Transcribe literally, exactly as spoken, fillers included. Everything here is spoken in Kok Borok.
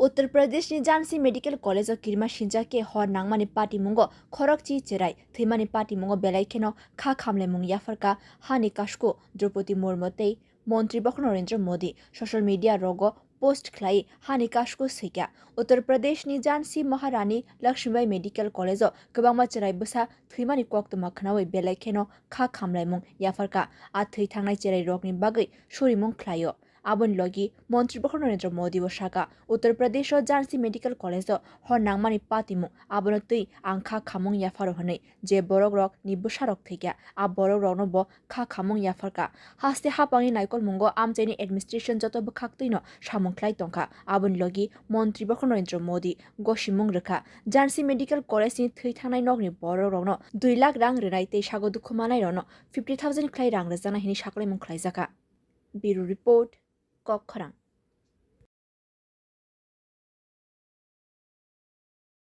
Uttar Pradeshni Jhansi Medical College-o kirima sincha khe hor nangmani patimungo khorokchi cherai thwimani patimungo belai kheno kha khamlaimung yapharkha hani kasuku Droupadi Murmu tei Montri Bokhorok Narendra Modi social media rogo post khlai hani kasuku swikha. Uttar Pradeshni Jhansi Maharani Lakshmibai Medical College-o kwbangma cherai bwsa thwimani koktwma khnaui belai kheno kha khamlaimung yapharkha. A thwi thangnai cherai rokni bagwi surimung khlaio. Aboni logi Montri Bokhorok Narendra Modi bo sakha, Uttar Pradesh-o Jhansi Medical College-o hor nangmani patimung abono twi ang kha khamung yapharo hwnwi, je borok rok ni bwsa rok thwikha, a borok rokno bo kha khamung yapharkha. Haste hapangni naikolmungo amchaini administration joto bwkhak twino samung khlai tongkha. Aboni logi Montri Bokhorok Narendra Modi gosimung rwkha. Jhansi Medical College-ni thwi thangnai nokni borok rokno dui lakh rang rwnai tei sago dukhu manai rokno fifty thousand khlai rang rwjaknai hwnwi saklaimung khlaijakha. Bureau Report, Kokkhorang.